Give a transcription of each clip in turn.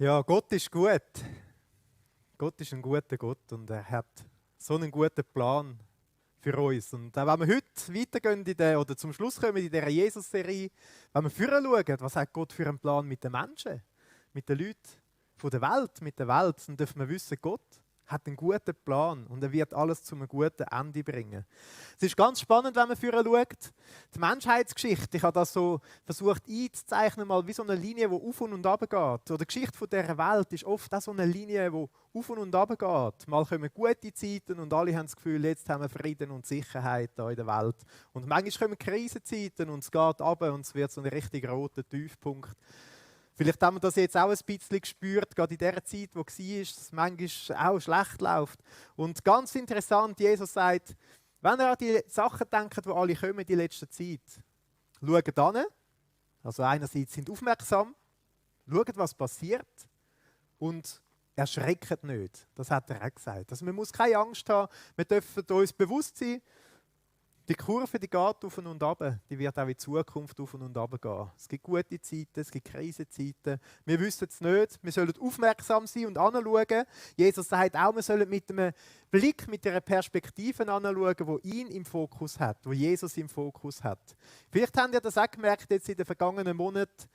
Ja, Gott ist gut. Gott ist ein guter Gott und er hat so einen guten Plan für uns. Und auch wenn wir heute weitergehen oder zum Schluss kommen in dieser Jesus-Serie, wenn wir vorher schauen, was hat Gott für einen Plan mit den Menschen, mit den Leuten von der Welt, mit der Welt, dann dürfen wir wissen, Gott hat einen guten Plan und er wird alles zu einem guten Ende bringen. Es ist ganz spannend, wenn man vorher schaut, die Menschheitsgeschichte. Ich habe das so versucht einzuzeichnen, mal wie so eine Linie, die auf und ab geht. Oder die Geschichte dieser Welt ist oft auch so eine Linie, die auf und ab geht. Mal kommen gute Zeiten und alle haben das Gefühl, jetzt haben wir Frieden und Sicherheit hier in der Welt. Und manchmal kommen Krisenzeiten und es geht runter und es wird so ein richtig roter Tiefpunkt. Vielleicht haben wir das jetzt auch ein bisschen gespürt, gerade in der Zeit, wo es war, dass es manchmal auch schlecht läuft. Und ganz interessant, Jesus sagt, wenn ihr an die Sachen denkt, die alle kommen in die letzte Zeit, schaut hin. Also einerseits sind aufmerksam, schaut, was passiert und erschreckt nicht. Das hat er auch gesagt. Also man muss keine Angst haben, wir dürfen uns bewusst sein, die Kurve, die geht auf und ab, die wird auch in Zukunft auf und ab gehen. Es gibt gute Zeiten, es gibt Krisenzeiten. Wir wissen es nicht, wir sollen aufmerksam sein und anschauen. Jesus sagt auch, wir sollen mit einem Blick, mit einer Perspektive anschauen, die ihn im Fokus hat, wo Jesus im Fokus hat. Vielleicht habt ihr das auch gemerkt jetzt in den vergangenen Monaten,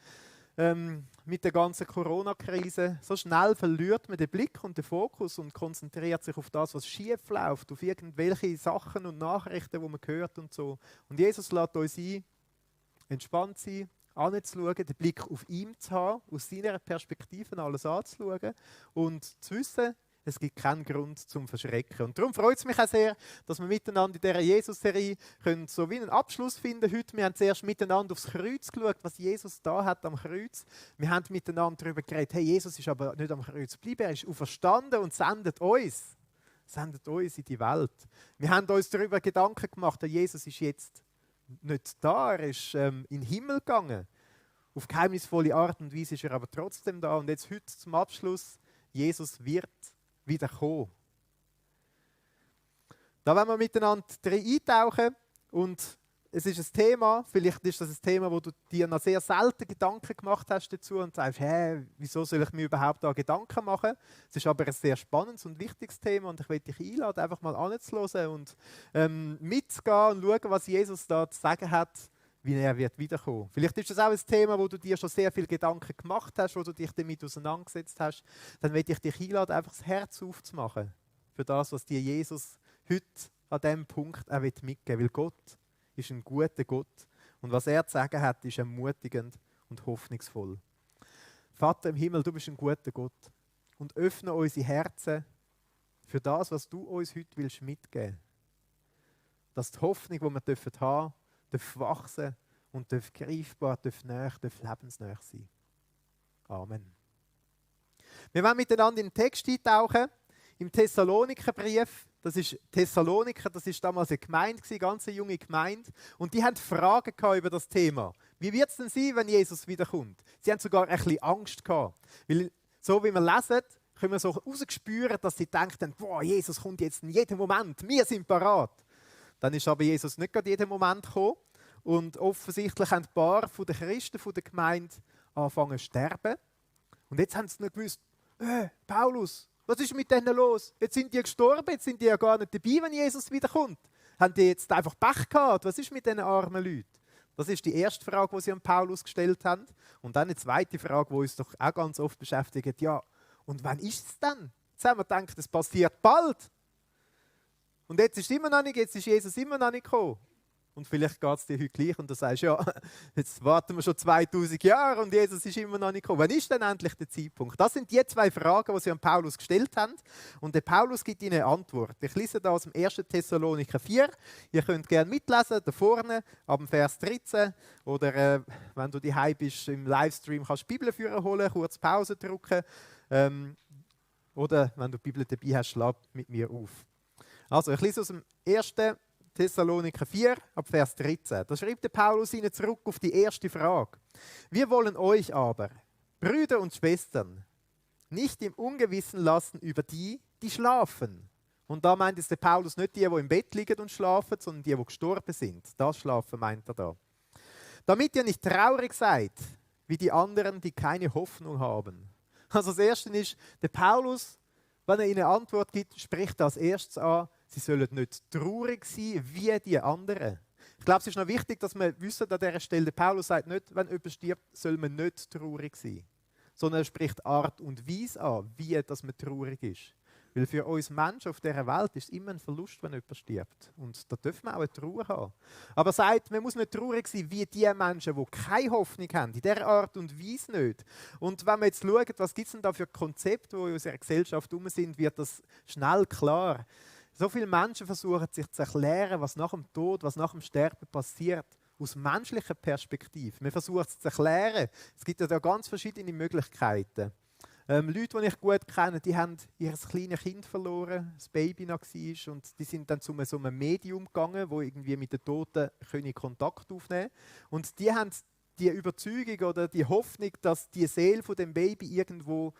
mit der ganzen Corona-Krise. So schnell verliert man den Blick und den Fokus und konzentriert sich auf das, was schief läuft, auf irgendwelche Sachen und Nachrichten, die man hört und so. Und Jesus lädt uns ein, entspannt sein, anzuschauen, den Blick auf ihn zu haben, aus seiner Perspektive alles anzuschauen und zu wissen, es gibt keinen Grund zum Verschrecken. Und darum freut es mich auch sehr, dass wir miteinander in dieser Jesus-Serie so wie einen Abschluss finden heute. Wir haben zuerst miteinander aufs Kreuz geschaut, was Jesus da hat am Kreuz. Wir haben miteinander darüber geredet, hey, Jesus ist aber nicht am Kreuz geblieben, er ist auferstanden und sendet uns in die Welt. Wir haben uns darüber Gedanken gemacht, Jesus ist jetzt nicht da, er ist in den Himmel gegangen. Auf geheimnisvolle Art und Weise ist er aber trotzdem da. Und jetzt heute zum Abschluss, Jesus wird wieder kommen. Da wollen wir miteinander eintauchen und es ist ein Thema, vielleicht ist das ein Thema, wo du dir noch sehr selten Gedanken gemacht hast dazu und sagst, hey, wieso soll ich mir überhaupt da Gedanken machen? Es ist aber ein sehr spannendes und wichtiges Thema und ich möchte dich einladen, einfach mal anzuhören und mitzugehen und schauen, was Jesus da zu sagen hat, wie er wird wiederkommen. Vielleicht ist das auch ein Thema, wo du dir schon sehr viel Gedanken gemacht hast, wo du dich damit auseinandergesetzt hast. Dann möchte ich dich einladen, einfach das Herz aufzumachen für das, was dir Jesus heute an diesem Punkt auch mitgeben will. Weil Gott ist ein guter Gott und was er zu sagen hat, ist ermutigend und hoffnungsvoll. Vater im Himmel, du bist ein guter Gott und öffne unsere Herzen für das, was du uns heute willst mitgeben. Dass die Hoffnung, die wir haben dürfen, darf wachsen und darf greifbar, darf nahe, darf lebensnah sein. Amen. Wir wollen miteinander in den Text eintauchen, im Thessalonikerbrief. Das ist Thessaloniker, das ist damals eine Gemeinde, eine ganz junge Gemeinde. Und die haben Fragen gehabt über das Thema. Wie wird es denn sein, wenn Jesus wiederkommt? Sie haben sogar ein bisschen Angst gehabt. Weil, so wie wir lesen, können wir so rausspüren, dass sie denken, boah, Jesus kommt jetzt in jedem Moment, wir sind parat. Dann ist aber Jesus nicht gerade jeden Moment gekommen. Und offensichtlich haben ein paar von den Christen von der Gemeinde angefangen zu sterben. Und jetzt haben sie nicht gewusst, Paulus, was ist mit denen los? Jetzt sind die gestorben, jetzt sind die ja gar nicht dabei, wenn Jesus wiederkommt. Haben die jetzt einfach Pech gehabt? Was ist mit diesen armen Leuten? Das ist die erste Frage, die sie an Paulus gestellt haben. Und dann eine zweite Frage, die uns doch auch ganz oft beschäftigt. Ja, und wann ist es denn? Jetzt haben wir gedacht, es passiert bald. Und jetzt ist Jesus immer noch nicht gekommen. Und vielleicht geht es dir heute gleich und du sagst, ja, jetzt warten wir schon 2000 Jahre und Jesus ist immer noch nicht gekommen. Wann ist denn endlich der Zeitpunkt? Das sind die zwei Fragen, die sie an Paulus gestellt haben. Und der Paulus gibt ihnen eine Antwort. Ich lese da aus dem 1. Thessaloniker 4. Ihr könnt gerne mitlesen, da vorne, ab dem Vers 13. Oder wenn du daheim bist, im Livestream kannst du die Bibel führen holen, kurz Pause drücken. Oder wenn du die Bibel dabei hast, schlag mit mir auf. Also, ich lese aus dem 1. Thessaloniker 4, ab Vers 13. Da schreibt der Paulus ihnen zurück auf die erste Frage. Wir wollen euch aber, Brüder und Schwestern, nicht im Ungewissen lassen über die, die schlafen. Und da meint es der Paulus nicht die im Bett liegen und schlafen, sondern die gestorben sind. Das Schlafen meint er da. Damit ihr nicht traurig seid, wie die anderen, die keine Hoffnung haben. Also das Erste ist, der Paulus, wenn er ihnen eine Antwort gibt, spricht er als erstes an, sie sollen nicht traurig sein wie die anderen. Ich glaube, es ist noch wichtig, dass wir wissen an dieser Stelle, der Paulus sagt nicht, wenn jemand stirbt, soll man nicht traurig sein. Sondern er spricht Art und Weise an, wie dass man traurig ist. Weil für uns Menschen auf dieser Welt ist es immer ein Verlust, wenn jemand stirbt. Und da dürfen wir auch eine Trauer haben. Aber er sagt, man muss nicht traurig sein wie die Menschen, die keine Hoffnung haben. In dieser Art und Weise nicht. Und wenn wir jetzt schauen, was gibt es denn da für Konzepte, die in unserer Gesellschaft herum sind, wird das schnell klar. So viele Menschen versuchen sich zu erklären, was nach dem Tod, was nach dem Sterben passiert, aus menschlicher Perspektive. Man versucht es zu erklären. Es gibt ja da ganz verschiedene Möglichkeiten. Leute, die ich gut kenne, die haben ihr kleines Kind verloren, das Baby noch war, und die sind dann zu so einem Medium gegangen, wo irgendwie mit den Toten Kontakt aufnehmen können. Und die haben die Überzeugung oder die Hoffnung, dass die Seele von dem Baby irgendwo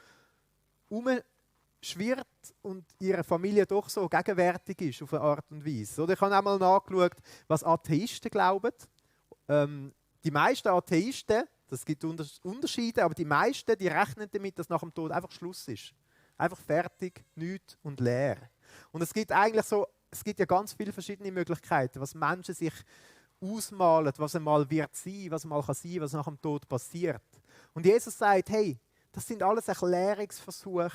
schwirrt und ihre Familie doch so gegenwärtig ist auf eine Art und Weise. Oder ich habe auch mal nachgeschaut, was Atheisten glauben. Die meisten Atheisten, das gibt Unterschiede, aber die meisten, die rechnen damit, dass nach dem Tod einfach Schluss ist. Einfach fertig, nichts und leer. Und es gibt ja ganz viele verschiedene Möglichkeiten, was Menschen sich ausmalen, was einmal wird sein, was mal kann sein, was nach dem Tod passiert. Und Jesus sagt, hey, das sind alles Erklärungsversuche,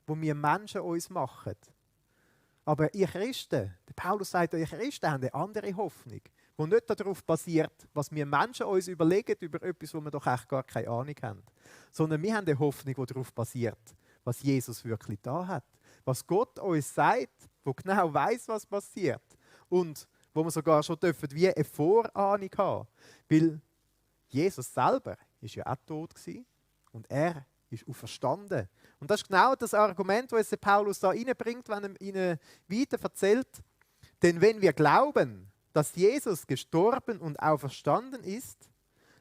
die wir Menschen uns machen. Aber ihr Christen, der Paulus sagt, ihr Christen haben eine andere Hoffnung, die nicht darauf basiert, was wir Menschen uns überlegen über etwas, wo wir doch echt gar keine Ahnung haben. Sondern wir haben eine Hoffnung, die darauf basiert, was Jesus wirklich da hat. Was Gott uns sagt, wo genau weiß, was passiert. Und wo wir sogar schon dürfen, wie eine Vorahnung haben. Weil Jesus selber ist ja auch tot gewesen und er ist auferstanden. Und das ist genau das Argument, das der Paulus da reinbringt, wenn er ihnen weiter erzählt. Denn wenn wir glauben, dass Jesus gestorben und auferstanden ist,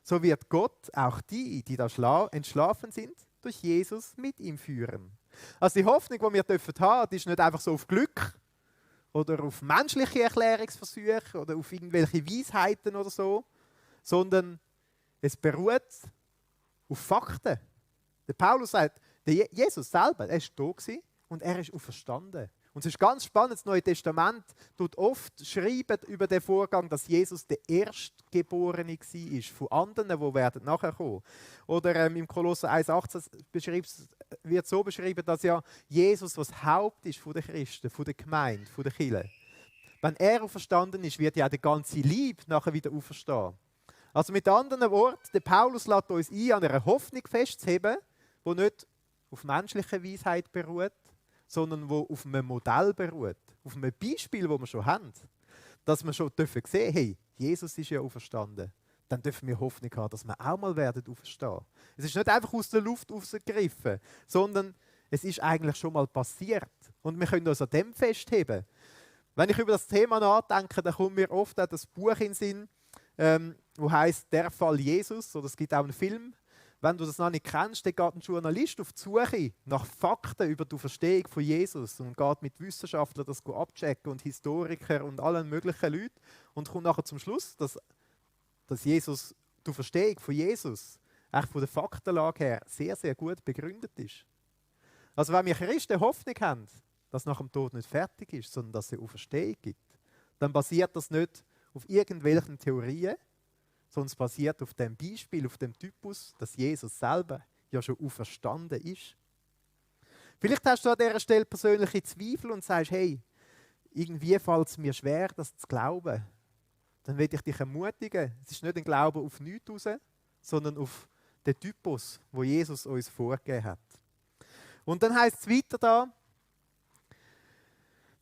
so wird Gott auch die da entschlafen sind, durch Jesus mit ihm führen. Also die Hoffnung, die wir haben dürfen, die ist nicht einfach so auf Glück oder auf menschliche Erklärungsversuche oder auf irgendwelche Weisheiten oder so, sondern es beruht auf Fakten. Der Paulus sagt, der Jesus selber, er ist tot und er ist auferstanden. Und es ist ganz spannend, das Neue Testament tut oft schreiben über den Vorgang, dass Jesus der Erstgeborene war, von anderen, die werden nachher kommen. Oder im Kolosser 1,18 wird so beschrieben, dass ja Jesus das Haupt ist von den Christen, von der Gemeinde, von der Kirche. Wenn er auferstanden ist, wird ja der ganze Leib nachher wieder auferstehen. Also mit anderen Worten, der Paulus lädt uns ein, an einer Hoffnung festzuheben, die nicht auf menschlicher Weisheit beruht, sondern die auf einem Modell beruht, auf einem Beispiel, das wir schon haben. Dass wir schon sehen dürfen, hey, Jesus ist ja auferstanden. Dann dürfen wir Hoffnung haben, dass wir auch mal werden auferstehen. Es ist nicht einfach aus der Luft rausgegriffen, sondern es ist eigentlich schon mal passiert. Und wir können uns an dem festheben. Wenn ich über das Thema nachdenke, dann kommt mir oft auch das Buch in den Sinn, wo heißt Der Fall Jesus, oder es gibt auch einen Film. Wenn du das noch nicht kennst, dann geht ein Journalist auf die Suche nach Fakten über die Verstehung von Jesus und geht mit Wissenschaftlern das abchecken und Historikern und allen möglichen Leuten und kommt nachher zum Schluss, dass Jesus, die Verstehung von Jesus echt von der Faktenlage her sehr, sehr gut begründet ist. Also wenn wir Christen Hoffnung haben, dass nach dem Tod nicht fertig ist, sondern dass es eine Auferstehung gibt, dann basiert das nicht auf irgendwelchen Theorien, sondern es basiert auf dem Beispiel, auf dem Typus, dass Jesus selber ja schon auferstanden ist. Vielleicht hast du an dieser Stelle persönliche Zweifel und sagst, hey, irgendwie fällt es mir schwer, das zu glauben. Dann will ich dich ermutigen, es ist nicht ein Glaube auf nichts raus, sondern auf den Typus, wo Jesus uns vorgegeben hat. Und dann heißt es weiter da,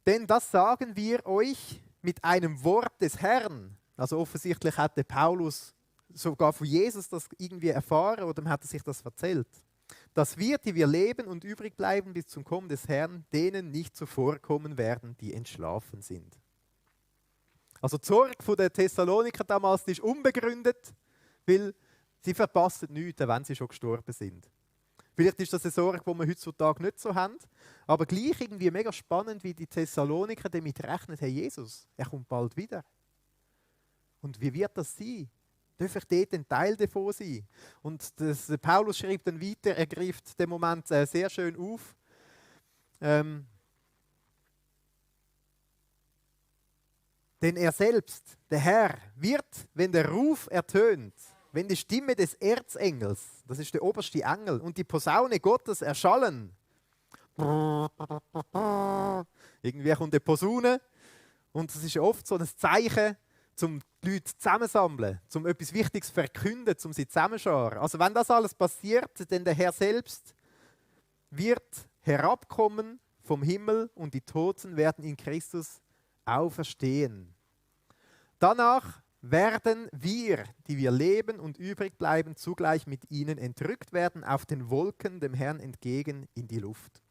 denn das sagen wir euch mit einem Wort des Herrn. Also offensichtlich hat der Paulus sogar von Jesus das irgendwie erfahren oder hat er sich das erzählt. Dass wir, die wir leben und übrig bleiben bis zum Kommen des Herrn, denen nicht zuvorkommen werden, die entschlafen sind. Also die Sorge der Thessaloniker damals, die ist unbegründet, weil sie verpassen nichts, wenn sie schon gestorben sind. Vielleicht ist das eine Sorge, die wir heutzutage nicht so haben, aber gleich irgendwie mega spannend, wie die Thessaloniker damit rechnen, hey Jesus, er kommt bald wieder. Und wie wird das sein? Darf ich dort ein Teil davon sein? Und Paulus schreibt dann weiter, er greift den Moment sehr schön auf. Denn er selbst, der Herr, wird, wenn der Ruf ertönt, wenn die Stimme des Erzengels, das ist der oberste Engel, und die Posaune Gottes erschallen, irgendwie kommt eine Posaune und das ist oft so ein Zeichen, um die Leute zusammensammeln, um etwas Wichtiges zu verkünden, um sie zusammenzuscharen. Also wenn das alles passiert, dann der Herr selbst wird herabkommen vom Himmel und die Toten werden in Christus auferstehen. Danach werden wir, die wir leben und übrig bleiben, zugleich mit ihnen entrückt werden auf den Wolken dem Herrn entgegen in die Luft.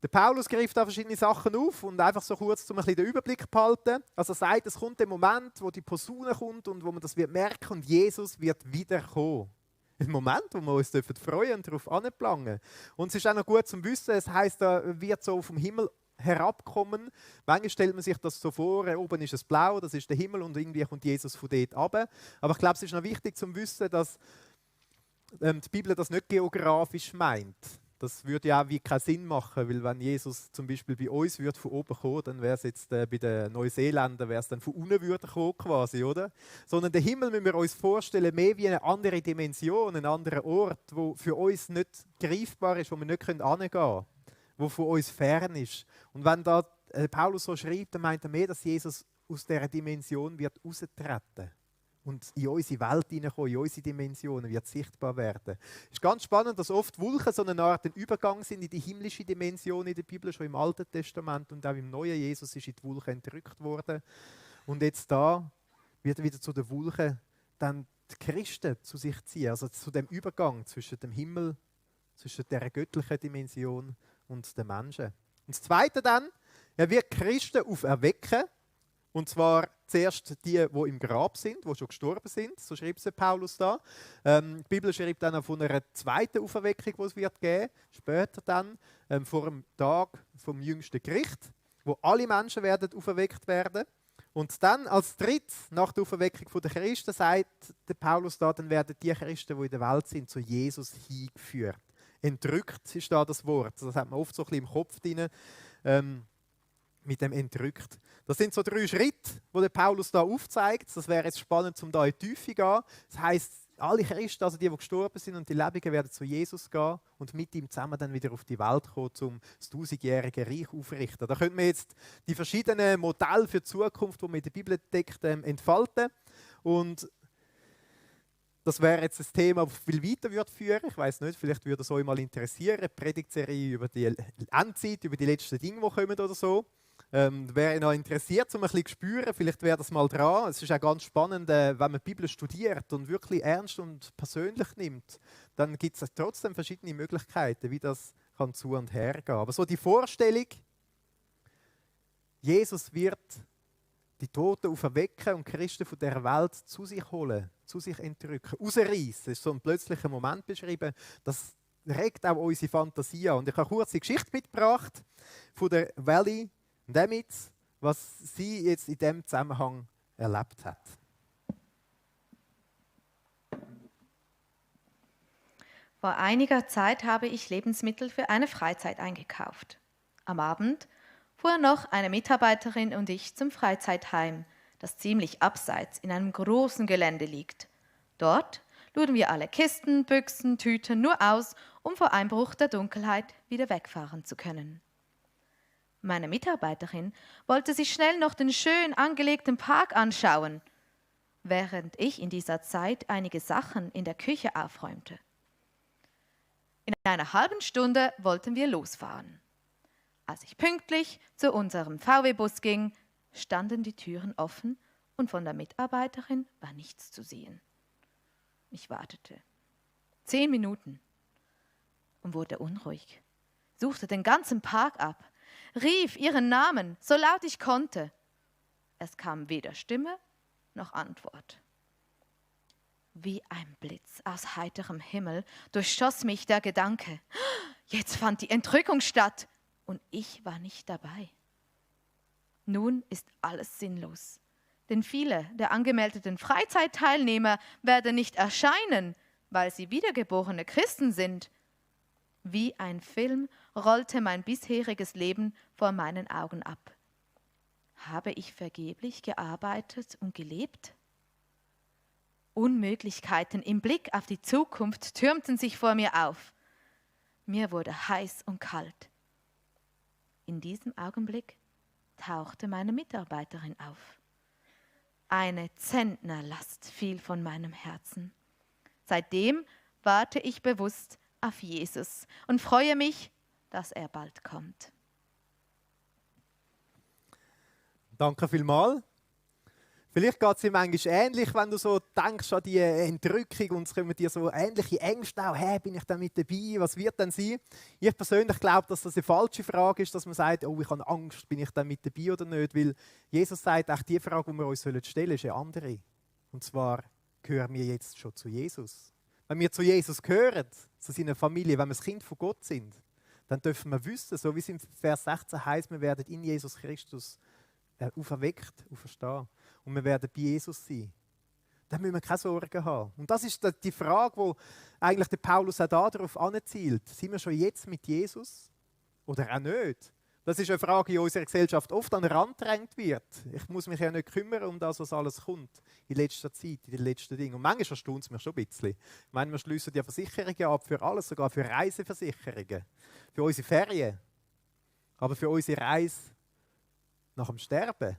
Der Paulus greift da verschiedene Sachen auf und einfach so kurz, um ein bisschen den Überblick zu behalten. Also er sagt, es kommt der Moment, wo die Posaune kommt und wo man das wird merken und Jesus wird wiederkommen. Ein Moment, wo wir uns freuen und darauf anplanen. Und es ist auch noch gut zum Wissen, es heisst, er wird so vom Himmel herabkommen. Manchmal stellt man sich das so vor, oben ist es blau, das ist der Himmel und irgendwie kommt Jesus von dort runter. Aber ich glaube, es ist noch wichtig zum Wissen, dass die Bibel das nicht geografisch meint. Das würde ja auch wie keinen Sinn machen, weil wenn Jesus zum Beispiel bei uns würde von oben kommen, dann wäre es jetzt bei den Neuseeländern wäre es dann von unten würde kommen quasi, oder? Sondern den Himmel müssen wir uns vorstellen mehr wie eine andere Dimension, ein anderer Ort, wo für uns nicht greifbar ist, wo wir nicht hingehen können, wo von uns fern ist. Und wenn da Paulus so schreibt, dann meint er mehr, dass Jesus aus dieser Dimension wird raustreten und in unsere Welt hineinkommen, in unsere Dimensionen, wird sichtbar werden. Es ist ganz spannend, dass oft Wolken so eine Art ein Übergang sind in die himmlische Dimension in der Bibel, schon im Alten Testament und auch im Neuen. Jesus ist in die Wolken entrückt worden. Und jetzt da wird er wieder zu den Wolken dann die Christen zu sich ziehen, also zu dem Übergang zwischen dem Himmel, zwischen der göttlichen Dimension und den Menschen. Und das Zweite dann, er wird Christen auferwecken. Und zwar zuerst die im Grab sind, die schon gestorben sind. So schreibt es Paulus da. Die Bibel schreibt dann auch von einer zweiten Auferweckung, die es wird geben, später dann, vor dem Tag vom jüngsten Gericht, wo alle Menschen werden auferweckt werden. Und dann als drittes, nach der Auferweckung der Christen, sagt der Paulus da, dann werden die Christen, die in der Welt sind, zu Jesus hingeführt. Entrückt ist da das Wort. Das hat man oft so ein bisschen im Kopf drin. Mit dem entrückt. Das sind so 3 Schritte, die der Paulus da aufzeigt. Das wäre jetzt spannend, um da in die Tiefe zu gehen. Das heisst, alle Christen, also die gestorben sind und die Lebenden, werden zu Jesus gehen und mit ihm zusammen dann wieder auf die Welt kommen, um das 1000-jährige Reich aufrichten. Da können wir jetzt die verschiedenen Modelle für die Zukunft, die man in der Bibel entdeckt, entfalten. Und das wäre jetzt ein Thema, das viel weiter würde führen. Ich weiß nicht, vielleicht würde es euch mal interessieren. Eine Predigtserie über die Endzeit, über die letzten Dinge, die kommen oder so. Wäre ich noch interessiert, um ein bisschen zu spüren, vielleicht wäre das mal dran. Es ist auch ganz spannend, wenn man die Bibel studiert und wirklich ernst und persönlich nimmt, dann gibt es trotzdem verschiedene Möglichkeiten, wie das kann zu und her gehen. Aber so die Vorstellung, Jesus wird die Toten auferwecken und Christen von dieser Welt zu sich holen, zu sich entrücken, rausreißen. Das ist so ein plötzlicher Moment beschrieben, das regt auch unsere Fantasie an. Und ich habe kurz die Geschichte mitgebracht von der Valley Demitz, was sie jetzt in diesem Zusammenhang erlebt hat. Vor einiger Zeit habe ich Lebensmittel für eine Freizeit eingekauft. Am Abend fuhren noch eine Mitarbeiterin und ich zum Freizeitheim, das ziemlich abseits in einem großen Gelände liegt. Dort luden wir alle Kisten, Büchsen, Tüten nur aus, um vor Einbruch der Dunkelheit wieder wegfahren zu können. Meine Mitarbeiterin wollte sich schnell noch den schön angelegten Park anschauen, während ich in dieser Zeit einige Sachen in der Küche aufräumte. In einer halben Stunde wollten wir losfahren. Als ich pünktlich zu unserem VW-Bus ging, standen die Türen offen und von der Mitarbeiterin war nichts zu sehen. Ich wartete 10 Minuten und wurde unruhig, suchte den ganzen Park ab, rief ihren Namen, so laut ich konnte. Es kam weder Stimme noch Antwort. Wie ein Blitz aus heiterem Himmel durchschoss mich der Gedanke, jetzt fand die Entrückung statt und ich war nicht dabei. Nun ist alles sinnlos. Denn viele der angemeldeten Freizeitteilnehmer werden nicht erscheinen, weil sie wiedergeborene Christen sind. Wie ein Film rollte mein bisheriges Leben vor meinen Augen ab. Habe ich vergeblich gearbeitet und gelebt? Unmöglichkeiten im Blick auf die Zukunft türmten sich vor mir auf. Mir wurde heiß und kalt. In diesem Augenblick tauchte meine Mitarbeiterin auf. Eine Zentnerlast fiel von meinem Herzen. Seitdem warte ich bewusst auf Jesus und freue mich, dass er bald kommt. Danke vielmals. Vielleicht geht es dir manchmal ähnlich, wenn du so denkst an die Entrückung und es kommen dir so ähnliche Ängste auch. Hey, bin ich da mit dabei? Was wird denn sein? Ich persönlich glaube, dass das eine falsche Frage ist, dass man sagt, oh, ich habe Angst, bin ich da mit dabei oder nicht? Weil Jesus sagt, auch die Frage, die wir uns stellen sollen, ist eine andere. Und zwar, gehören wir jetzt schon zu Jesus? Wenn wir zu Jesus gehören, zu seiner Familie, wenn wir das Kind von Gott sind, dann dürfen wir wissen, so wie es im Vers 16 heißt, wir werden in Jesus Christus auferweckt, auferstehen. Und wir werden bei Jesus sein. Dann müssen wir keine Sorgen haben. Und das ist die Frage, wo eigentlich der Paulus auch darauf anzielt. Sind wir schon jetzt mit Jesus oder auch nicht? Das ist eine Frage, die in unserer Gesellschaft oft an den Rand gedrängt wird. Ich muss mich ja nicht kümmern um das, was alles kommt in letzter Zeit, in den letzten Dingen. Und manchmal erstaunt es mich schon ein bisschen. Ich meine, wir schliessen ja Versicherungen ab für alles, sogar für Reiseversicherungen, für unsere Ferien. Aber für unsere Reise nach dem Sterben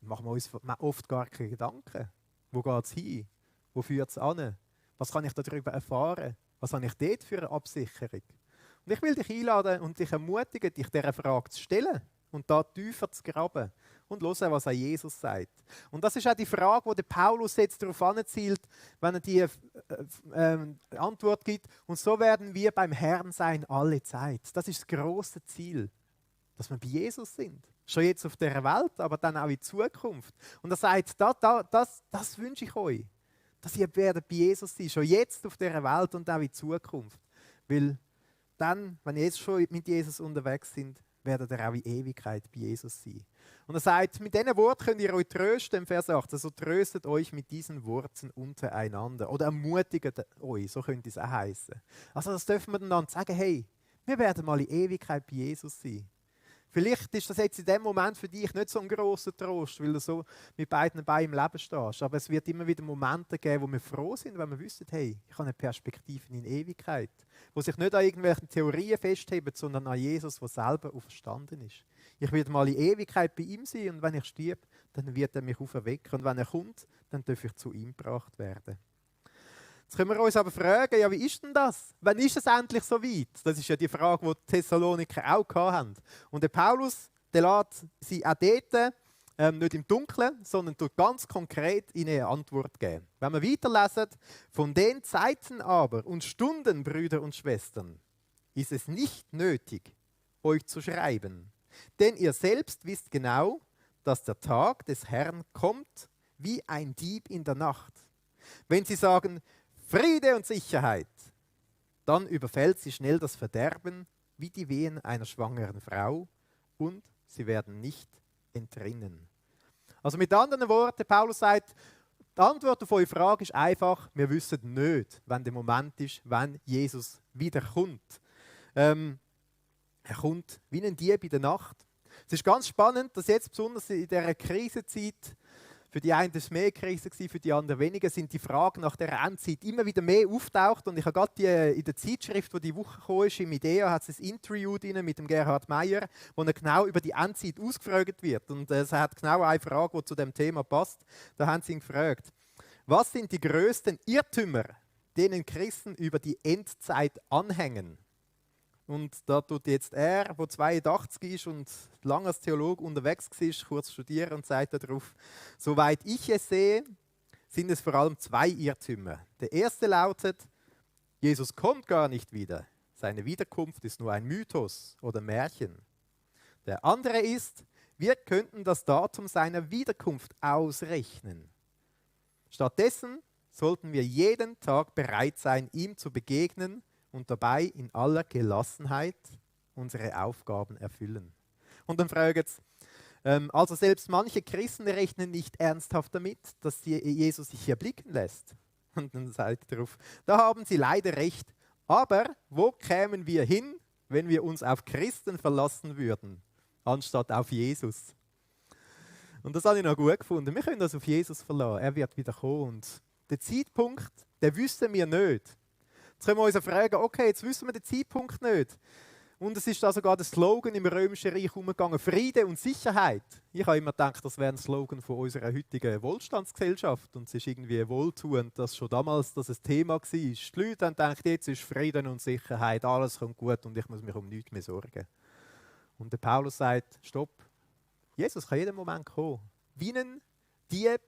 machen wir uns oft gar keine Gedanken. Wo geht es hin? Wo führt es an? Was kann ich darüber erfahren? Was habe ich dort für eine Absicherung? Und ich will dich einladen und dich ermutigen, dich dieser Frage zu stellen und da tiefer zu graben und hören, was auch Jesus sagt. Und das ist auch die Frage, die der Paulus jetzt darauf anzielt, wenn er die Antwort gibt. Und so werden wir beim Herrn sein alle Zeit. Das ist das grosse Ziel, dass wir bei Jesus sind. Schon jetzt auf dieser Welt, aber dann auch in Zukunft. Und er sagt, das wünsche ich euch. Dass ihr werdet bei Jesus sein, schon jetzt auf dieser Welt und auch in Zukunft. Weil dann, wenn ihr jetzt schon mit Jesus unterwegs sind, werdet ihr auch in Ewigkeit bei Jesus sein. Und er sagt, mit diesen Worten könnt ihr euch trösten, im Vers 8. Also tröstet euch mit diesen Worten untereinander. Oder ermutigt euch, so könnte es auch heißen. Also das dürfen wir dann sagen, hey, wir werden mal in Ewigkeit bei Jesus sein. Vielleicht ist das jetzt in dem Moment für dich nicht so ein grosser Trost, weil du so mit beiden Beinen im Leben stehst. Aber es wird immer wieder Momente geben, wo wir froh sind, wenn wir wissen, hey, ich habe eine Perspektive in Ewigkeit, wo sich nicht an irgendwelchen Theorien festhebt, sondern an Jesus, der selber auferstanden ist. Ich werde mal in Ewigkeit bei ihm sein und wenn ich stirb, dann wird er mich auferwecken. Und wenn er kommt, dann darf ich zu ihm gebracht werden. Jetzt können wir uns aber fragen, ja, wie ist denn das? Wann ist es endlich so weit? Das ist ja die Frage, die die Thessaloniker auch hatten. Und der Paulus, der lässt sie auch dort nicht im Dunkeln, sondern tut ganz konkret ihnen eine Antwort geben. Wenn wir weiterlesen, von den Zeiten aber und Stunden, Brüder und Schwestern, ist es nicht nötig, euch zu schreiben. Denn ihr selbst wisst genau, dass der Tag des Herrn kommt wie ein Dieb in der Nacht. Wenn sie sagen, Friede und Sicherheit, dann überfällt sie schnell das Verderben wie die Wehen einer schwangeren Frau und sie werden nicht entrinnen. Also mit anderen Worten, Paulus sagt, die Antwort auf eure Frage ist einfach, wir wissen nicht, wann der Moment ist, wann Jesus wiederkommt. Er kommt wie ein Dieb in der Nacht. Es ist ganz spannend, dass jetzt besonders in dieser Krisenzeit, für die einen war es mehr Krise, für die anderen weniger, sind die Fragen nach der Endzeit immer wieder mehr auftaucht. Und ich habe gerade in der Zeitschrift, die Woche gekommen ist, im IDEA, hat es ein Interview drin mit dem Gerhard Meyer, wo er genau über die Endzeit ausgefragt wird. Und es hat genau eine Frage, die zu dem Thema passt. Da haben sie ihn gefragt, was sind die größten Irrtümer, denen Christen über die Endzeit anhängen? Und da tut jetzt er, der 82 ist und lange als Theologe unterwegs war, kurz studieren und sagt darauf, soweit ich es sehe, sind es vor allem zwei Irrtümer. Der erste lautet, Jesus kommt gar nicht wieder. Seine Wiederkunft ist nur ein Mythos oder Märchen. Der andere ist, wir könnten das Datum seiner Wiederkunft ausrechnen. Stattdessen sollten wir jeden Tag bereit sein, ihm zu begegnen, und dabei in aller Gelassenheit unsere Aufgaben erfüllen. Und dann fragen sie, Also selbst manche Christen rechnen nicht ernsthaft damit, dass Jesus sich hier blicken lässt. Und dann sagt er darauf, da haben sie leider recht. Aber wo kämen wir hin, wenn wir uns auf Christen verlassen würden, anstatt auf Jesus? Und das habe ich noch gut gefunden. Wir können uns auf Jesus verlassen. Er wird wieder kommen. Und den Zeitpunkt, den wissen wir nicht. Jetzt können wir uns fragen, okay, jetzt wissen wir den Zeitpunkt nicht. Und es ist da sogar der Slogan im Römischen Reich umgegangen, Friede und Sicherheit. Ich habe immer gedacht, das wäre ein Slogan von unserer heutigen Wohlstandsgesellschaft. Und es ist irgendwie wohltuend, dass schon damals das ein Thema war. Die Leute haben gedacht, jetzt ist Frieden und Sicherheit, alles kommt gut und ich muss mich um nichts mehr sorgen. Und der Paulus sagt, stopp, Jesus kann jeden Moment kommen. Wie ein Dieb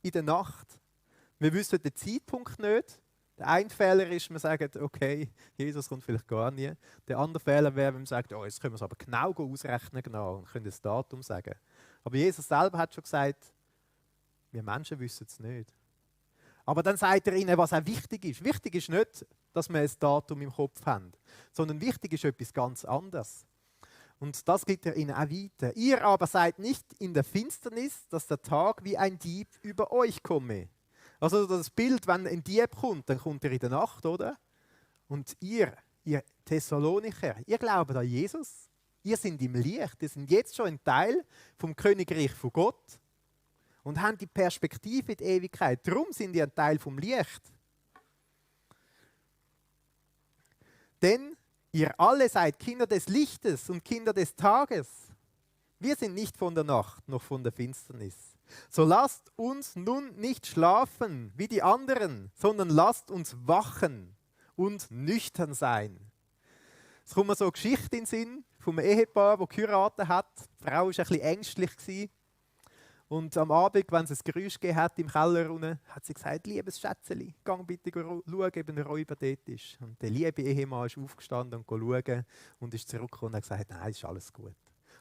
in der Nacht. Wir wissen den Zeitpunkt nicht. Der eine Fehler ist, man sagt, okay, Jesus kommt vielleicht gar nie. Der andere Fehler wäre, wenn man sagt, oh, jetzt können wir es aber genau ausrechnen genau und können das Datum sagen. Aber Jesus selber hat schon gesagt, wir Menschen wissen es nicht. Aber dann sagt er ihnen, was auch wichtig ist. Wichtig ist nicht, dass wir ein Datum im Kopf haben, sondern wichtig ist etwas ganz anderes. Und das gibt er ihnen auch weiter. Ihr aber seid nicht in der Finsternis, dass der Tag wie ein Dieb über euch komme. Also das Bild, wenn ein Dieb kommt, dann kommt er in der Nacht, oder? Und ihr Thessalonicher, ihr glaubt an Jesus, ihr seid im Licht, ihr seid jetzt schon ein Teil vom Königreich von Gott und habt die Perspektive in die Ewigkeit. Darum sind ihr ein Teil vom Licht. Denn ihr alle seid Kinder des Lichtes und Kinder des Tages. Wir sind nicht von der Nacht noch von der Finsternis. So lasst uns nun nicht schlafen wie die anderen, sondern lasst uns wachen und nüchtern sein. Es kommt mir so eine Geschichte in den Sinn vom Ehepaar, das geheiratet hat. Die Frau war ein bisschen ängstlich. Und am Abend, wenn es ein Geräusch gegeben hat im Keller unten, hat sie gesagt, liebes Schätzeli, geh bitte schauen, ob ein Räuber dort ist. Und der liebe Ehemann ist aufgestanden und schauen und ist zurückgekommen und hat gesagt, nein, ist alles gut.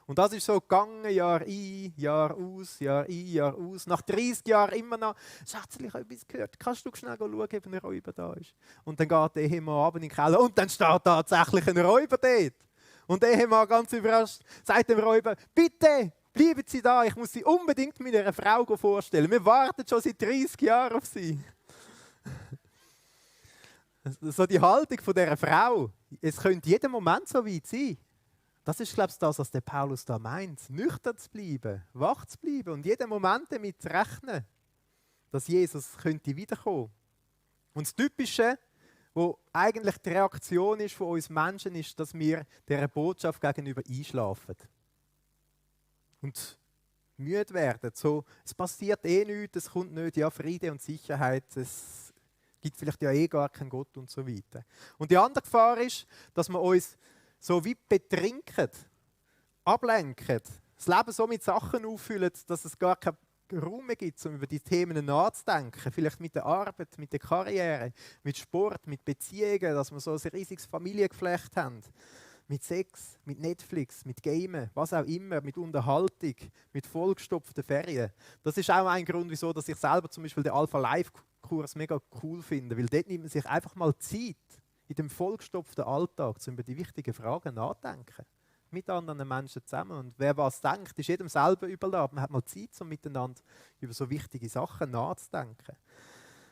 Und das ist so gegangen, Jahr ein, Jahr aus, Jahr ein, Jahr aus. Nach 30 Jahren immer noch, Schätzchen, ich habe etwas gehört, kannst du schnell schauen, ob ein Räuber da ist? Und dann geht der Ehemann abends in den Keller und dann steht tatsächlich ein Räuber dort. Und der Ehemann, ganz überrascht, sagt dem Räuber, bitte, bleiben Sie da, ich muss Sie unbedingt meiner Frau vorstellen. Wir warten schon seit 30 Jahren auf Sie. So die Haltung von dieser Frau, es könnte jeden Moment so weit sein. Das ist, glaube ich, das, was der Paulus da meint. Nüchtern zu bleiben, wach zu bleiben und jeden Moment damit zu rechnen, dass Jesus könnte wiederkommen. Und das Typische, wo eigentlich die Reaktion ist von uns Menschen, ist, dass wir dieser Botschaft gegenüber einschlafen. Und müde werden. So, es passiert eh nichts, es kommt nicht, ja, Friede und Sicherheit, es gibt vielleicht ja eh gar keinen Gott und so weiter. Und die andere Gefahr ist, dass wir uns so wie betrinken, ablenken, das Leben so mit Sachen auffüllen, dass es gar keinen Raum mehr gibt, um über die Themen nachzudenken. Vielleicht mit der Arbeit, mit der Karriere, mit Sport, mit Beziehungen, dass wir so ein riesiges Familiengeflecht haben. Mit Sex, mit Netflix, mit Gamen, was auch immer, mit Unterhaltung, mit vollgestopften Ferien. Das ist auch ein Grund, wieso dass ich selber zum Beispiel den Alpha-Life-Kurs mega cool finde, weil dort nimmt man sich einfach mal Zeit, in dem vollgestopften Alltag, über die wichtigen Fragen nachdenken. Mit anderen Menschen zusammen. Und wer was denkt, ist jedem selber überlassen. Man hat mal Zeit, um miteinander über so wichtige Sachen nachzudenken.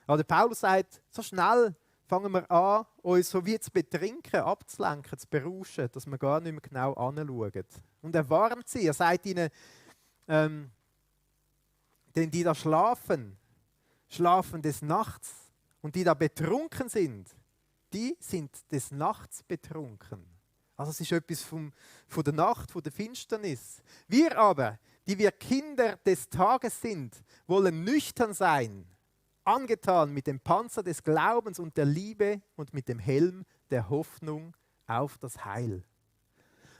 Aber der Paulus sagt, so schnell fangen wir an, uns so wie zu betrinken, abzulenken, zu berauschen, dass wir gar nicht mehr genau anschauen. Und er warnt sie, er sagt ihnen, denn die da schlafen des Nachts und die da betrunken sind, die sind des Nachts betrunken. Also es ist etwas von der Nacht, von der Finsternis. Wir aber, die wir Kinder des Tages sind, wollen nüchtern sein, angetan mit dem Panzer des Glaubens und der Liebe und mit dem Helm der Hoffnung auf das Heil.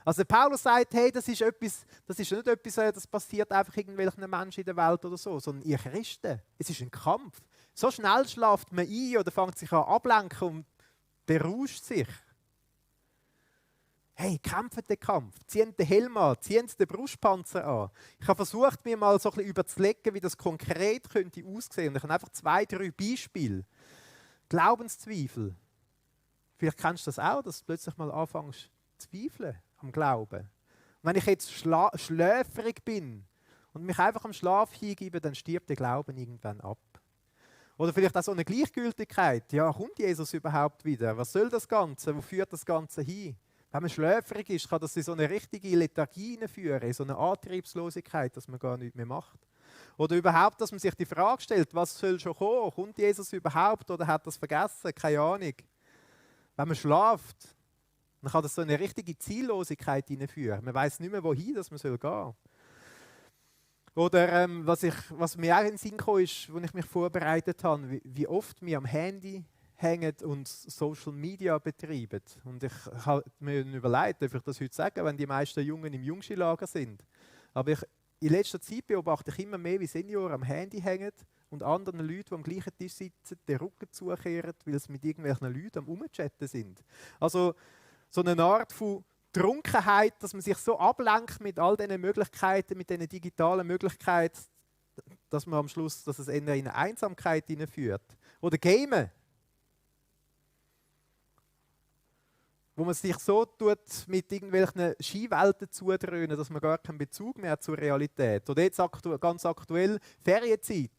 Also Paulus sagt, hey, das ist nicht etwas, das passiert einfach irgendwelchen Menschen in der Welt oder so, sondern ihr Christen, es ist ein Kampf. So schnell schlaft man ein oder fängt sich an ablenken und berauscht sich. Hey, kämpft den Kampf, zieht den Helm an, zieht den Brustpanzer an. Ich habe versucht, mir mal so ein bisschen überzulegen, wie das konkret könnte aussehen. Und ich habe einfach 2, 3 Beispiele. Glaubenszweifel. Vielleicht kennst du das auch, dass du plötzlich mal anfängst zu zweifeln am Glauben. Und Wenn ich jetzt schläfrig bin und mich einfach am Schlaf hingebe, dann stirbt der Glauben irgendwann ab. Oder vielleicht auch so eine Gleichgültigkeit. Ja, kommt Jesus überhaupt wieder? Was soll das Ganze? Wo führt das Ganze hin? Wenn man schläfrig ist, kann das in so eine richtige Lethargie führen, in so eine Antriebslosigkeit, dass man gar nichts mehr macht. Oder überhaupt, dass man sich die Frage stellt, was soll schon kommen? Kommt Jesus überhaupt oder hat das vergessen? Keine Ahnung. Wenn man schläft, dann kann das so eine richtige Ziellosigkeit hineinführen. Man weiß nicht mehr, wohin dass man gehen soll. Oder was mir auch in den Sinn kam, ist, als ich mich vorbereitet habe, wie oft wir am Handy hängen und Social Media betreiben. Und ich habe mir überlegt, darf ich das heute sagen, wenn die meisten Jungen im Jungschilager sind. Aber in letzter Zeit beobachte ich immer mehr, wie Senioren am Handy hängen und anderen Leuten, die am gleichen Tisch sitzen, den Rücken zukehren, weil sie mit irgendwelchen Leuten am Umchatten sind. Also so eine Art von Trunkenheit, dass man sich so ablenkt mit all diesen Möglichkeiten, mit diesen digitalen Möglichkeiten, dass man am Schluss, dass es eher in eine Einsamkeit hineinführt. Oder Gamen, wo man sich so tut, mit irgendwelchen Skiwelten zudröhnen, dass man gar keinen Bezug mehr hat zur Realität. Oder jetzt ganz aktuell Ferienzeit.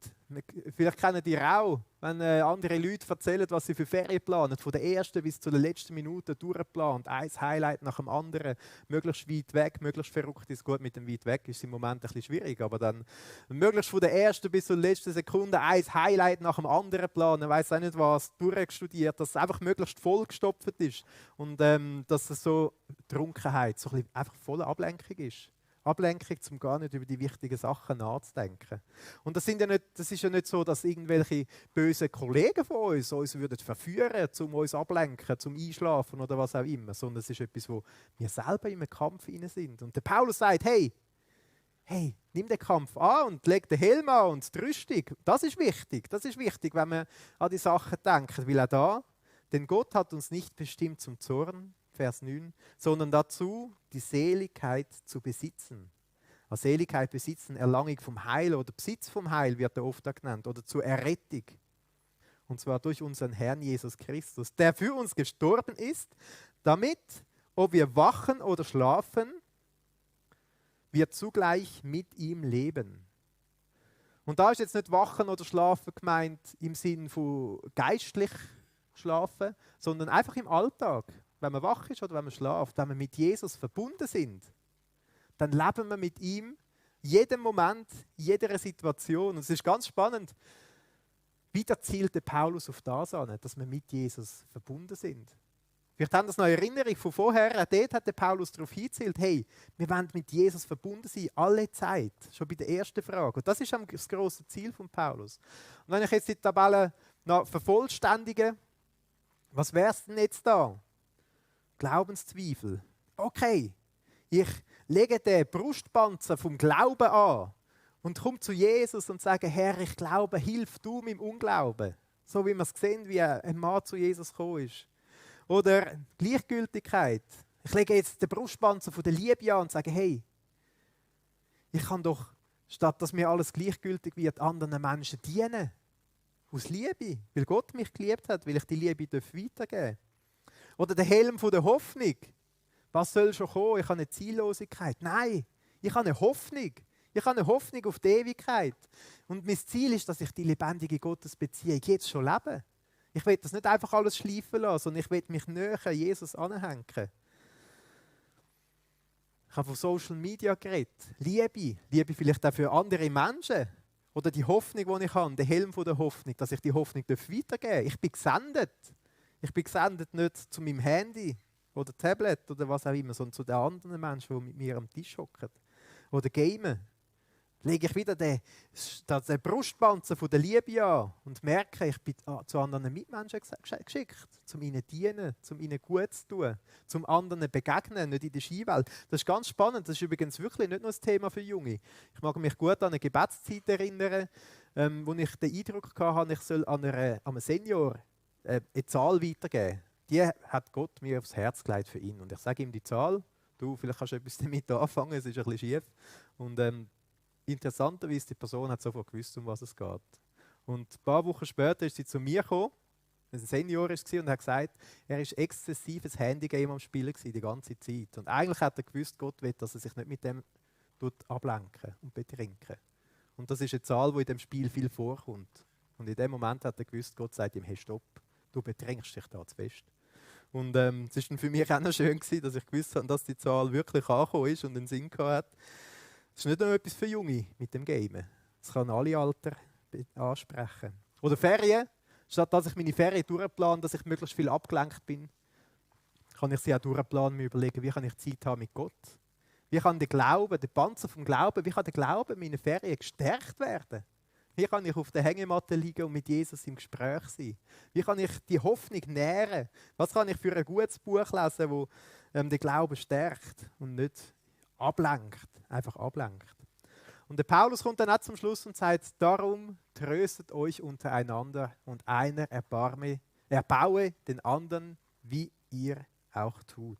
Vielleicht kennen die auch, wenn andere Leute erzählen, was sie für Ferien planen, von der ersten bis zur letzten Minute durchgeplant, ein Highlight nach dem anderen, möglichst weit weg, möglichst verrückt ist. Gut, mit dem weit weg ist es im Moment ein bisschen schwierig, aber dann möglichst von der ersten bis zur letzten Sekunde ein Highlight nach dem anderen planen, weiss auch nicht was, durchstudiert, dass es einfach möglichst vollgestopft ist und dass es so Trunkenheit, so ein bisschen einfach voller Ablenkung ist. Ablenkung, um gar nicht über die wichtigen Sachen nachzudenken. Und das ist ja nicht so, dass irgendwelche bösen Kollegen von uns würden verführen, um uns ablenken, zum Einschlafen oder was auch immer, sondern es ist etwas, wo wir selber in einem Kampf inne sind. Und der Paulus sagt, hey, nimm den Kampf an und leg den Helm an und die Rüstung. Das ist wichtig, wenn wir an die Sachen denken, weil auch da, denn Gott hat uns nicht bestimmt zum Zorn, Vers 9, sondern dazu, die Seligkeit zu besitzen. Als Seligkeit besitzen, Erlangung vom Heil oder Besitz vom Heil wird er oft genannt, oder zur Errettung. Und zwar durch unseren Herrn Jesus Christus, der für uns gestorben ist, damit, ob wir wachen oder schlafen, wir zugleich mit ihm leben. Und da ist jetzt nicht wachen oder schlafen gemeint im Sinn von geistlich schlafen, sondern einfach im Alltag. Wenn man wach ist oder wenn man schläft, wenn wir mit Jesus verbunden sind, dann leben wir mit ihm jeden Moment, jeder Situation. Und es ist ganz spannend, wieder zielte Paulus auf das an, dass wir mit Jesus verbunden sind. Vielleicht haben das noch eine Erinnerung von vorher, dort hat der Paulus darauf hingezielt, hey, wir wollen mit Jesus verbunden sein, alle Zeit, schon bei der ersten Frage. Und das ist das grosse Ziel von Paulus. Und wenn ich jetzt die Tabelle noch vervollständige, was wäre es denn jetzt da? Glaubenszweifel. Okay, ich lege den Brustpanzer vom Glauben an und komme zu Jesus und sage, Herr, ich glaube, hilf du meinem Unglauben. So wie wir es sehen, wie ein Mann zu Jesus gekommen ist. Oder Gleichgültigkeit. Ich lege jetzt den Brustpanzer von der Liebe an und sage, hey, ich kann doch, statt dass mir alles gleichgültig wird, anderen Menschen dienen. Aus Liebe, weil Gott mich geliebt hat, weil ich die Liebe weitergeben darf. Oder der Helm von der Hoffnung. Was soll schon kommen? Ich habe eine Ziellosigkeit. Nein, ich habe eine Hoffnung. Ich habe eine Hoffnung auf die Ewigkeit. Und mein Ziel ist, dass ich die lebendige Gottesbeziehung jetzt schon lebe. Ich will das nicht einfach alles schleifen lassen, sondern ich will mich näher an Jesus anhängen. Ich habe von Social Media geredet. Liebe vielleicht auch für andere Menschen. Oder die Hoffnung, die ich habe, der Helm von der Hoffnung, dass ich die Hoffnung weitergeben darf. Ich bin gesendet. Ich bin gesendet nicht zu meinem Handy oder Tablet oder was auch immer, sondern zu den anderen Menschen, die mit mir am Tisch hocken. Oder gamen. Lege ich wieder den Brustpanzer von der Liebe an und merke, ich bin zu anderen Mitmenschen geschickt, um ihnen zu dienen, um ihnen gut zu tun, zum anderen begegnen, nicht in der Skiwelt. Das ist ganz spannend. Das ist übrigens wirklich nicht nur ein Thema für Junge. Ich mag mich gut an eine Gebetszeit erinnern, wo ich den Eindruck hatte, ich soll an einem Senior eine Zahl weitergeben. Die hat Gott mir aufs Herz gelegt für ihn. Und ich sage ihm die Zahl. Du, vielleicht kannst du etwas damit anfangen, es ist ein bisschen schief. Und interessanterweise, die Person hat sofort gewusst, um was es geht. Und ein paar Wochen später ist sie zu mir gekommen. ein Senior war und hat gesagt, er war exzessives Handygame am Spielen die ganze Zeit. Und eigentlich hat er gewusst, Gott will, dass er sich nicht mit dem ablenken und betrinken. Und das ist eine Zahl, die in dem Spiel viel vorkommt. Und in dem Moment hat er gewusst, Gott sagt ihm, hey, stopp, du betrinkst dich da zu fest. Und es war für mich auch noch schön, dass ich gewusst habe, dass die Zahl wirklich angekommen ist und einen Sinn gehabt hat. Es ist nicht nur etwas für Junge mit dem Gamen. Es kann alle Alter ansprechen. Oder Ferien. Statt dass ich meine Ferien durchplane, dass ich möglichst viel abgelenkt bin, kann ich sie auch durchplanen, mir überlegen, wie kann ich Zeit haben mit Gott. Wie kann der Glaube, der Panzer vom Glauben, wie kann der Glaube in meinen Ferien gestärkt werden? Wie kann ich auf der Hängematte liegen und mit Jesus im Gespräch sein? Wie kann ich die Hoffnung nähren? Was kann ich für ein gutes Buch lesen, das den Glauben stärkt und nicht ablenkt, einfach ablenkt? Und der Paulus kommt dann auch zum Schluss und sagt, darum tröstet euch untereinander und einer erbaue den anderen, wie ihr auch tut.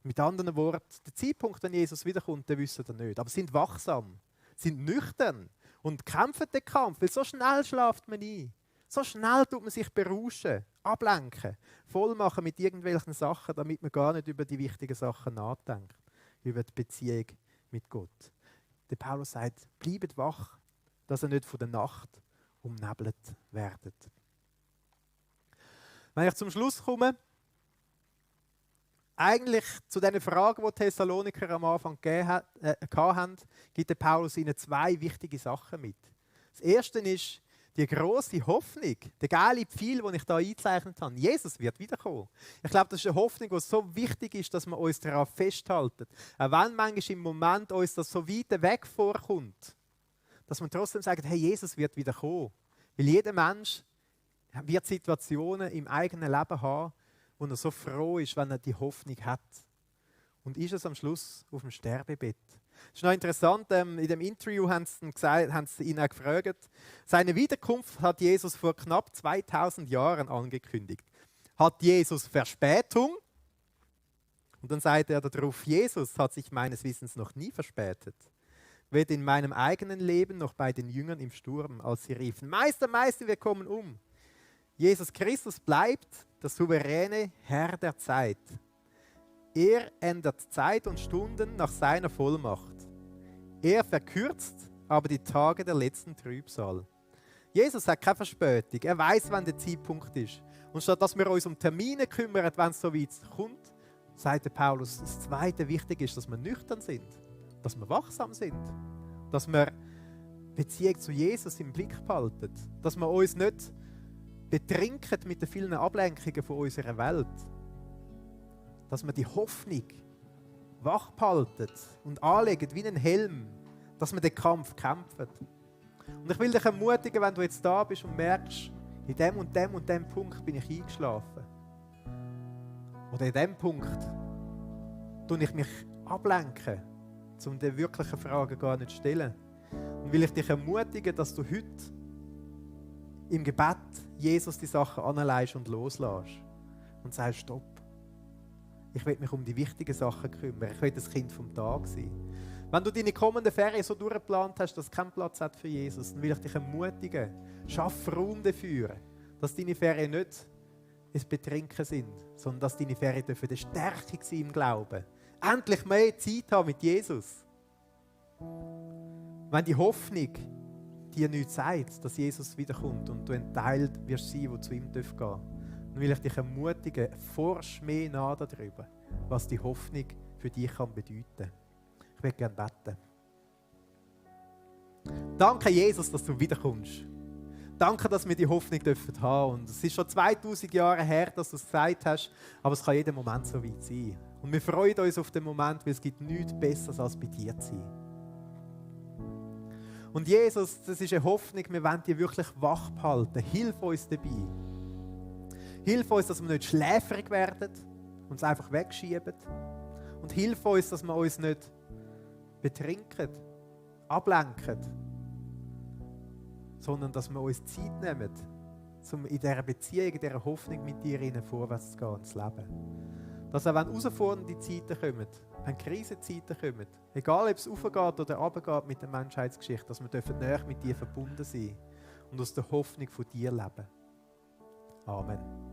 Mit anderen Worten, der Zeitpunkt, wenn Jesus wiederkommt, den wissen wir nicht. Aber sind wachsam, sind nüchtern und kämpfen den Kampf, weil so schnell schlaft man ein. So schnell tut man sich berauschen, ablenken, vollmachen mit irgendwelchen Sachen, damit man gar nicht über die wichtigen Sachen nachdenkt, über die Beziehung mit Gott. Der Paulus sagt, bleibt wach, dass ihr nicht von der Nacht umnebelt werdet. Wenn ich zum Schluss komme, eigentlich zu den Fragen, die die Thessaloniker am Anfang hatten, gibt der Paulus ihnen zwei wichtige Sachen mit. Das erste ist die grosse Hoffnung, der geile Pfeil, den ich hier eingezeichnet habe. Jesus wird wiederkommen. Ich glaube, das ist eine Hoffnung, die so wichtig ist, dass wir uns daran festhalten. Auch wenn manchmal im Moment uns das so weit weg vorkommt, dass man trotzdem sagt, hey, Jesus wird wiederkommen. Weil jeder Mensch wird Situationen im eigenen Leben haben, wo er so froh ist, wenn er die Hoffnung hat. Und ist es am Schluss auf dem Sterbebett. Das ist noch interessant, in dem Interview haben sie ihn auch gefragt, seine Wiederkunft hat Jesus vor knapp 2000 Jahren angekündigt. Hat Jesus Verspätung? Und dann sagt er darauf, Jesus hat sich meines Wissens noch nie verspätet. Weder in meinem eigenen Leben noch bei den Jüngern im Sturm, als sie riefen, Meister, Meister, wir kommen um. Jesus Christus bleibt der souveräne Herr der Zeit. Er ändert Zeit und Stunden nach seiner Vollmacht. Er verkürzt aber die Tage der letzten Trübsal. Jesus hat keine Verspätung. Er weiß, wann der Zeitpunkt ist. Und statt dass wir uns um Termine kümmern, wenn es so weit kommt, sagt der Paulus, das Zweite wichtig ist, dass wir nüchtern sind, dass wir wachsam sind, dass wir Beziehung zu Jesus im Blick behalten, dass wir uns nicht betrinken mit den vielen Ablenkungen von unserer Welt. Dass wir die Hoffnung wach behalten und anlegen wie einen Helm, dass wir den Kampf kämpfen. Und ich will dich ermutigen, wenn du jetzt da bist und merkst, in dem und dem und dem Punkt bin ich eingeschlafen. Oder in dem Punkt tue ich mich ablenken, um die wirklichen Fragen gar nicht zu stellen. Und will ich dich ermutigen, dass du heute im Gebet Jesus die Sachen anlegst und loslässt. Und sagst, stopp. Ich will mich um die wichtigen Sachen kümmern. Ich will das Kind vom Tag sein. Wenn du deine kommenden Ferien so durchgeplant hast, dass es keinen Platz hat für Jesus, dann will ich dich ermutigen, schaff Raum dafür, dass deine Ferien nicht ins Betrinken sind, sondern dass deine Ferien dürfen eine Stärkung sein im Glauben. Endlich mehr Zeit haben mit Jesus. Wenn die Hoffnung dir nichts sagt, dass Jesus wiederkommt und du ein Teil wirst sein, der zu ihm gehen darf, dann will ich dich ermutigen, forsch mehr nach darüber, was die Hoffnung für dich kann bedeuten. Ich möchte gerne beten. Danke, Jesus, dass du wiederkommst. Danke, dass wir die Hoffnung haben dürfen. Und es ist schon 2000 Jahre her, dass du es gesagt hast, aber es kann jeden Moment so weit sein. Und wir freuen uns auf den Moment, weil es gibt nichts Besseres, als bei dir zu sein. Und Jesus, das ist eine Hoffnung, wir wollen dich wirklich wach behalten. Hilf uns dabei. Hilf uns, dass wir nicht schläfrig werden und es einfach wegschieben. Und hilf uns, dass wir uns nicht betrinken, ablenken, sondern dass wir uns Zeit nehmen, um in dieser Beziehung, in dieser Hoffnung mit dir vorwärts zu gehen ins Leben. Dass auch wenn herausfordernde Zeiten kommen, wenn Krisenzeiten kommen, egal ob es aufgeht oder runtergeht mit der Menschheitsgeschichte, dass wir näher mit dir verbunden sein und aus der Hoffnung von dir leben. Amen.